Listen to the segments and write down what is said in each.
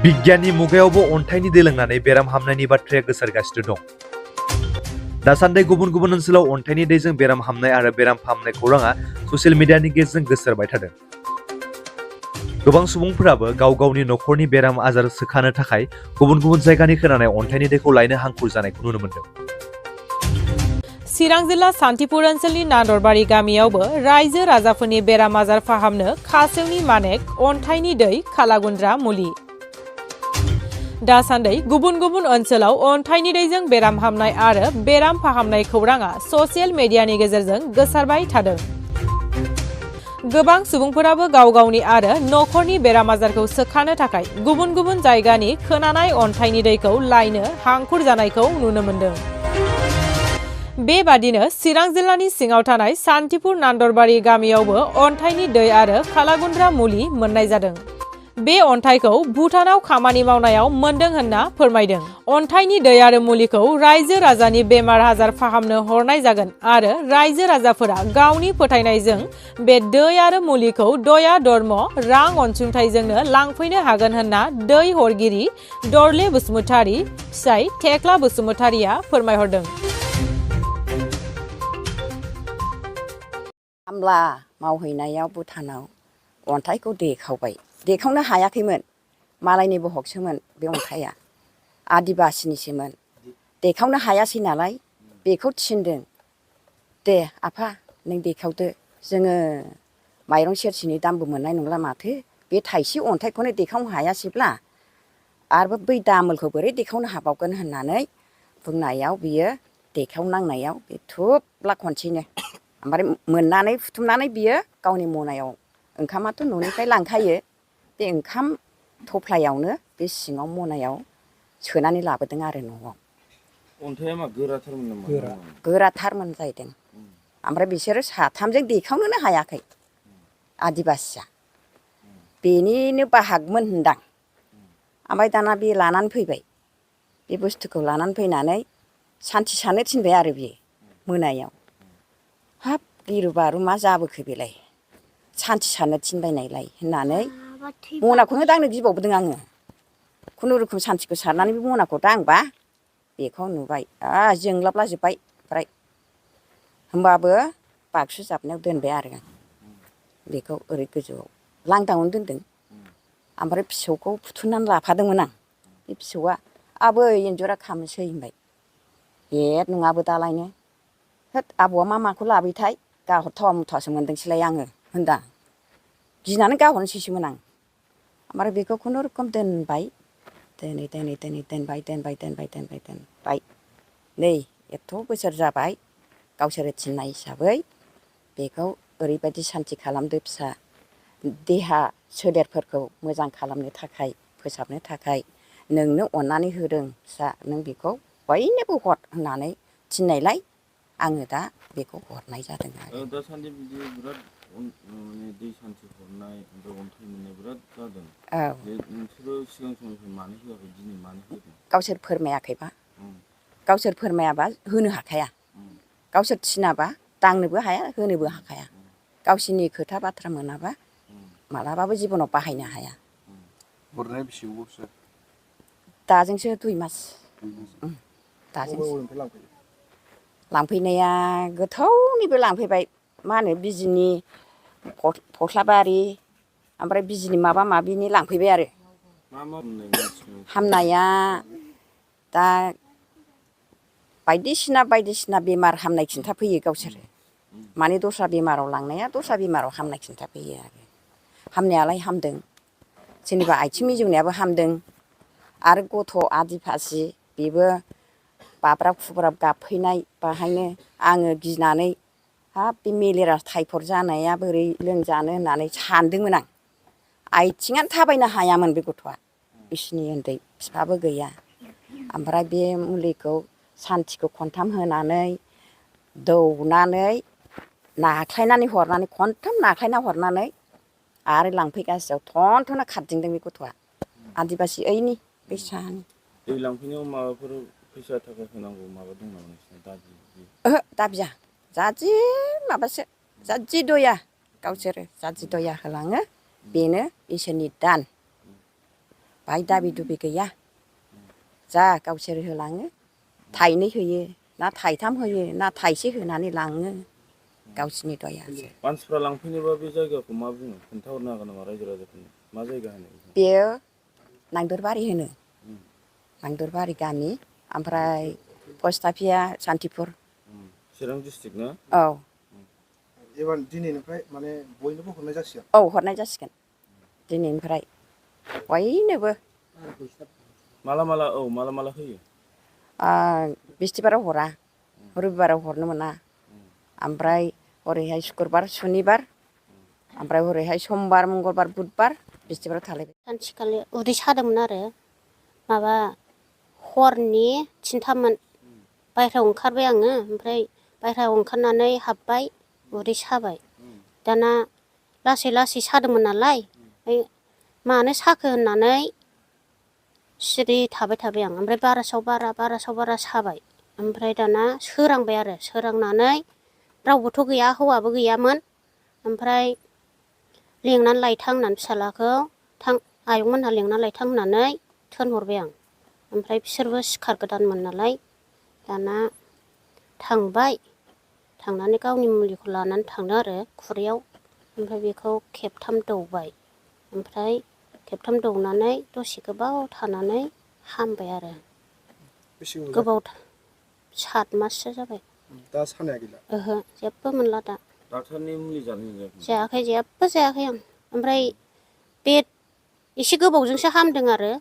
बिगियाननि मुगायावबो अन्थाइनि दै लोंनानै बेराम हामनायनि बाथ्राया गोसारगासिनो दं। दासान्दि गुबुन गुबुन ओनसोलाव अन्थाइनि दैजों बेराम हामनाय आरो बेराम फाहामनाय खौराङा ससियेल मिडियानि गेजेरजों गोसारबाय थादों। गोबां सुबुंफोराबो गाव गावनि नखरनि बेराम आजार सोखानो थाखाय गुबुन गुबुन जायगानि खोनानाय अन्थाइनि दैखौ लायनो हांखुर जानायखौ नुनो मोन्दों। चिरां जिल्ला सान्थिपुर ओनसोलनि नादरबारि गामियावबो रायजो राजाफोरनि बेराम आजार फाहामनो खासेवनि मानेक अन्थाइनि दै खालागुन्द्रा मुलि। दासान्दि गुबुन गुबुन ओनसोलाव अन्थाइनि दैजों बेराम हामनाय आरो बेराम फाहामनाय खौराङा ससियेल मिडियानि गेजेरजों गोसारबाय थादों। गोबां सुबुंफोराबो गाव गावनि आरो नखरनि बेराम आजारखौ सोखानो थाखाय गुबुन गुबुन जायगानि खोनानाय अन्थाइनि दैखौ लायनो हांखुर जानायखौ नुनो मोन्दों। बेबादिनो चिरां जिल्लानि सिङाव थानाय सान्थिपुर नान्दरबारि गामियावबो अन्थाइनि दै आरो खालागुन्द्रा मुलि मोननाय जादों। बे अन्थाइखौ भुटानाव खामानि मावनायाव मोनदों होनना फोरमायदों। अन्थाइनि दै आरो मुलिखौ रायजो राजानि बेमार आजार फाहामनो हरनाय जागोन आरो रायजो राजाफोरा गावनि फोथायनायजों बे दै आरो मुलिखौ दया धर्म रां अनसुंथाइजोंनो लांफैनो हागोन होनना दै हरगिरि दरले बसुमतारी फिसाय थेख्ला बसुमतारीया फोरमायहरदों। खामला मावहैनायाव भुटानाव अन्थाइखौ देखावनो हायाखैमोन। मालायनि बहगसोमोन बे अन्थाइया, आदिबासिनिसोमोन। देखावनो हायासै नालाय बेखौ थिनदों, दे आफा नों देखावदो, जोङो माइरं सेरसेनि दामबो मोननाय नंला माथो, बे थाइसे अन्थाइखौनो देखावनो हायासैब्ला आरो बै दामोलखौ बोरै देखावनो हाबावगोन होननानै बुंनायाव बियो देखावनांनायाव बे थुब्ला खनसेनो ओमफ्राय मोननानै फुथुमनानै बियो गावनि मनायाव, ओंखामाथ' न'निफ्राय लांखायो, बे ओंखाम थफ्लायावनो बे सिङाव मनायाव सोनानै लाबोदों आरो न'आव। अन्थाइया मा गोराथारमोन नामा? गोराथारमोन जाहैदों। ओमफ्राय बिसोरो साथामजों देखावनोनो हायाखै आदिबासिया। बेनिनो बाहागमोन होनदां। ओमफ्राय दाना बे लानानै फैबाय, बे बुस्थुखौ लानानै फैनानै सान्थि सारनो थिनबाय आरो बियो मोनायाव। हाब गिरु बारु मा जाबोखो बेलाय, सान्थि सारनो थिनबायनायलाय होननानै मनाखौनो दांनो गिबावदों आङो। खुनुरुखुम सान्थिखौ सारनानै बे मनाखौ दांबा बेखौ नुबाय, जोंलाबलाजोब्बाय ओमफ्राय होमबाबो बाक्सु जाबनायाव दोनबाय आरो आं बेखौ ओरै गोजौआव लांदांआवनो दोनदों। ओमफ्राय फिसौखौ फुथुनानै लाफादोंमोन आं। बे फिसौआ आबै एन्जरा खामनोसै होनबाय। हे नङाबो दालायनो, होद आबौआ माखौ लाबोयोथाय, गाहरथावा मुथावासो मोनदोंसैलाय आङो होनदां। गिनानै गाहरनोसैसोमोन आं। ओमफ्राय बेखौ खुनुरुखुम दोनबाय, दोनबाय। नै एथ' बोसोर जाबाय, गावसोरो थिननाय हिसाबै बेखौ ओरैबायदि सान्थि खालामदो फिसा, देहा सोलेरफोरखौ मोजां खालामनो थाखाय, फोसाबनो थाखाय नोंनो अननानै होदों फिसा, नों बेखौ बयनोबो हर होननानै थिननायलाय आङो दा बेखौ हरनाय जादों आरो। दासान्दि बिदि बिराद दै सान्थि हरनाय, अन्थाइ मोननाय बिराद जादों। औ। नोंसोरो सिगां समनिफ्राय मानो होआखै, दिनै मानो होदों? गावसोर फोरमायाखैबा, गावसोर फोरमायाबा होनो हाखाया। गावसोर थिनाबा दांनोबो हाया, होनोबो हाखाया। गावसिनि खोथा बाथ्रा मोनाबा मालाबाबो जिबनाव बाहायनो हाया। हरनाया बेसे गोबावसो? दाजोंसो 2 मास। दाजोंसो लांफैनाया गोथौनिबो लांफैबाय, मा होनो बिजिनि फस्लाबारि, ओमफ्राय बिजिनि माबा माबिनि लांफैबाय आरो। हामनाया दा बायदिसिना बेमार हामनाय खिन्थाफैयो गावसोरो। माने दस्रा बेमाराव लांनाया दस्रा बेमाराव हामनाय खिन्थाफैयो आरो। हामनायालाय हामदों, सोरनिबा आथिं मिजौनायाबो हामदों। आरो गथ' आदिबासि बेबो बाब्राब खुब्राब गाबफैनाय, बाहायनो आङो गिनानै हाब बे मेलेरिया टाइफड जानाया बोरै लोमजानो होननानै सानदोंमोन आं। आथिङानो थाबायनो हायामोन बे गथ'आ, बिसिनि उन्दै, बिफाबो गैया। ओमफ्राय बे मुलिखौ सान्थिखौ खनथाम होनानै दौनानै नाख्लायनानै हरनानै, खनथाम नाख्लायना हरनानै आरो लांफैगासेयाव थनथना खारदिंदों बे गथ'आ, आदिबासि ओइनि बै साहानि। दै लांफैनायाव माबाफोर फैसा थाखा होनांगौ माबा दं नामा नोंसिना दाबि? ओहो दाबिया, जादि माबासो, जादि दया, गावसोरो जादि दया होलाङो बेनो इसोरनि दान। बाहाय दाबि दुबि गैया जा गावसोर होलाङो थाइनै होयो ना थाइथाम होयो ना थाइसे होनानै लाङो गावसिनि दयासो मानसिफ्रा लांफैनोबा बे जायगाखौ मा बुङो खोन्थाहरनो हागोन नामा रायजो राजाफोरनो मा जायगा होनो बेयो नांदोरबारि होनो नांदोरबारि गामि ओमफ्राय पस्ट अफिसआ सान्तिपुर चिरां डिस्ट्रिक्ट ना औ एबार दिनैनिफ्राय माने बयनोबो हरनाय जासिगोन औ हरनाय जासिगोन दिनैनिफ्राय बयनोबो माला माला होयो बिस्थिबाराव हरा रबिबाराव हरनो मोना ओमफ्राय हरैहाय सुक्रुबार सुनिबार ओमफ्राय हरैहाय समबार मंगलबार बुधबार बिस्थिबाराव थालायबाय सानसेखालि उदै सादोंमोन आरो माबा हरनि 3थामोन बायह्रायाव ओंखारबाय आङो ओमफ्राय बायह्रायाव ओंखारनानै हाबबाय उदै साबाय दाना लासै लासै सादोंमोन नालाय मानो साखो होननानै सिरि थाबाय आं ओमफ्राय बारासाव बारा साबाय ओमफ्राय दाना सोरांबाय आरो सोरांनानै रावबोथ' गैया हौवाबो गैयामोन ओमफ्राय लेंनानै लायथां होननानै फिसाज्लाखौ आयंमोनहा लेंनानै लायथां होननानै थोनहरबाय आं ओमफ्राय बिसोरबो सिखार गोदानमोन नालाय दाना थांबाय थांनानै गावनि मुलिखौ लानानै थांदों आरो खुरैयाव ओमफ्राय बेखौ खेबथाम दौबाय ओमफ्राय खेबथाम दौनानै दसे गोबाव थानानै हामबाय आरो गोबाव 7 माससो जाबाय दा सानाया गैला ओहो जेबो मोनला दा डाक्टारनि मुलि जादों जायाखै जेबो जायाखै आं ओमफ्राय बे एसे गोबावजोंसो हामदों आरो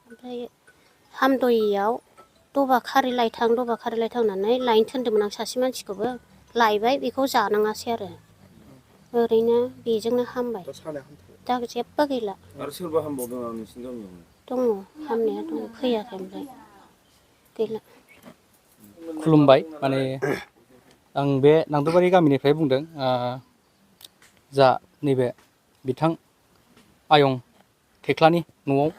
ओमफ्राय हामदयैयाव दबा खारै लायथां होननानै लायनो थिनदोंमोन आं सासे मानसिखौबो लायबाय बेखौ जानाङासै आरो ओरैनो बेजोंनो हामबाय दा सानाया हामथारबाय दा जेबो गैला आरो सोरबा हामबावदों नामा नोंसिनि गामियाव दङ हामनाया दङ फैयाखै ओमफ्राय गैला खुलुमबाय माने आं बे नांदोबारि गामिनिफ्राय बुंदों जा नैबे बिथां आयं थेख्लानि न'आव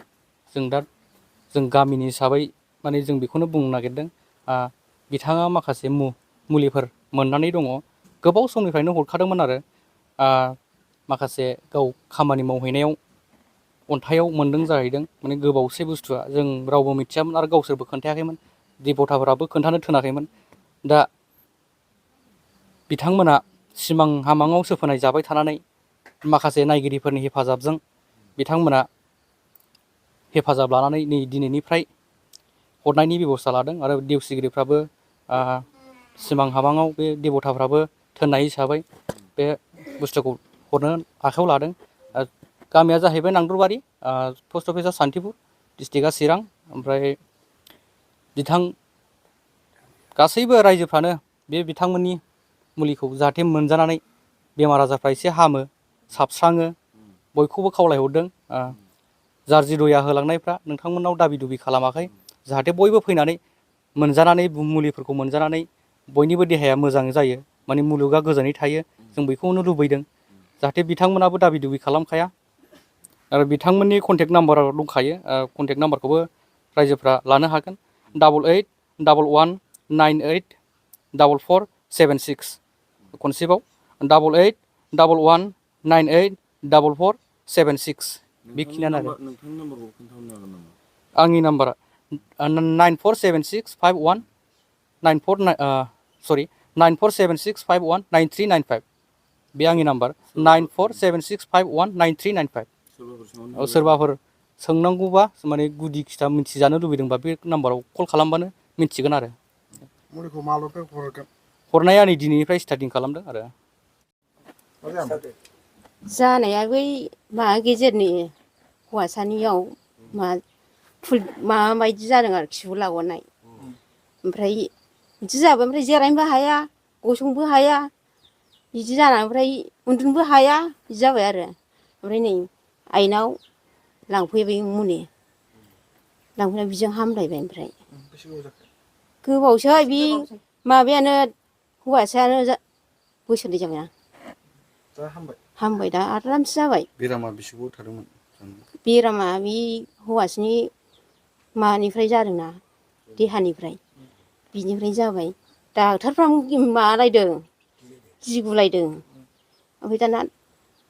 जों गामिनि हिसाबै माने जों बेखौनो बुंनो नागिरदों बिथाङा माखासे मुलिफोर मोननानै दङ गोबाव समनिफ्रायनो हरखादोंमोन आरो माखासे गाव खामानि मावहैनायाव अन्थाइयाव मोन्दों जाहैदों माने गोबावसै बुस्थुआ जों रावबो मिथियामोन आरो गावसोरबो खोन्थायाखैमोन देबथाफोराबो खोन्थानो थोनाखैमोन दा बिथांमोना सिमां हामाङाव सोफोनाय जाबाय थानानै माखासे नायगिरिफोरनि हेफाजाबजों बिथांमोना हेफाजाब लानानै नै दिनैनिफ्राय हरनायनि बेबस्था लादों आरो देवसिगिरिफ्राबो सिमां हाबाङाव बे देबथाफ्राबो थोननाय हिसाबै बे बुस्थुखौ हरनो आखायाव लादों गामिया जाहैबाय नांदरबारि पस्ट अफिसआ सान्तिपुर डिस्ट्रिक्टआ चिरां ओमफ्राय गासैबो रायजोफ्रानो बे बिथांमोननि मुलिखौ जाहाथे मोनजानानै बेमार आजारफ्रा एसे हामो साबस्राङो बयखौबो खावलायहरदों जार्जि दया होलांनायफ्रा नोंथांमोननाव दाबि दुबि खालामाखै जाहाथे बयबो फैनानै मोनजानानै मुलिफोरखौ मोनजानानै बयनिबो देहाया मोजां जायो माने मुलुगा गोजोनै थायो जों बेखौनो लुबैदों जाहाथे बिथांमोनाबो दाबि दुबि खालामखाया आरो बिथांमोननि कन्टेक्ट नाम्बाराव दंखायो कन्टेक्ट नाम्बारखौबो रायजोफ्रा लानो हागोन 8811984476 खनसेबाव 8811984476 बेखिनियानो आरो नोंथांनि नाम्बारखौ खोन्थाहरनो हागोन नामा आंनि नाम्बारा 9476519395 बे आंनि नाम्बार 9476519395 सोरबाफोर सोंनांगौबा माने गुदि खिथा मिथिजानो लुबैदोंबा बे नाम्बाराव कल खालामबानो मिथिगोन आरो मुलिखौ माब्लानिफ्राय हरगोन हरनाया नै दिनैनिफ्राय स्टार्टिं खालामदों आरो जानाया बै माबा गेजेरनि हौवासानियाव माबा बायदि जादों आरो खिबु लागनाय ओमफ्राय बिदि जाबाय ओमफ्राय जिरायनोबो हाया गसंनोबो हाया बिदि जानानै ओमफ्राय उन्दुनोबो हाया बिदि जाबाय आरो ओमफ्राय नै आइनाव लांफैबाय मुलि लांफैनाय बिजों हामलायबाय ओमफ्राय गोबावसै बे माबायानो हौवासायानो बोसोरनै जाबायना हामबाय दा आरामसे जाबाय बेरामा बेसे गोबाव थादोंमोन बेरामा बे हौवासानि मानिफ्राय जादोंना देहानिफ्राय बिनिफ्राय जाबाय डाक्टारफ्रा माबालायदों गिगुलायदों ओमफ्राय दाना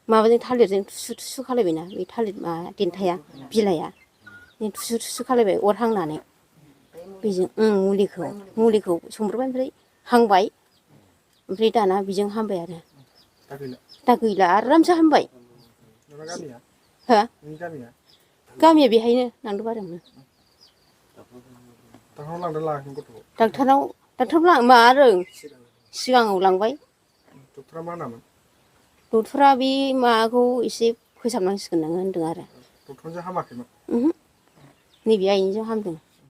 माबाजों थालिरजों थुसु थुसु खालायबायना बे थालिर माबा देन्थाया बिलाइया थुसु थुसु खालायबाय अर हांनानै बेजों मुलिखौ संब्रबाय ओमफ्राय हांबाय ओमफ्राय दाना बेजों हामबाय आरो दा गैला दा गैला आरामसे हामबाय नोंना गामिया हो नोंनि गामिया गामिया बेहायनो नांदोबारियावनो डक्टरनाव लांदों लाङाखै गथ'खौ डाक्टाराव माबादों सिगाङाव लांबाय डक्टरा मा नामोन डक्टरा बे माबाखौ एसे फोसाबनांसिगोन नोङो होन्दों आरो डक्टरजों हामाखैमोन नैबे आइनिजों हामदों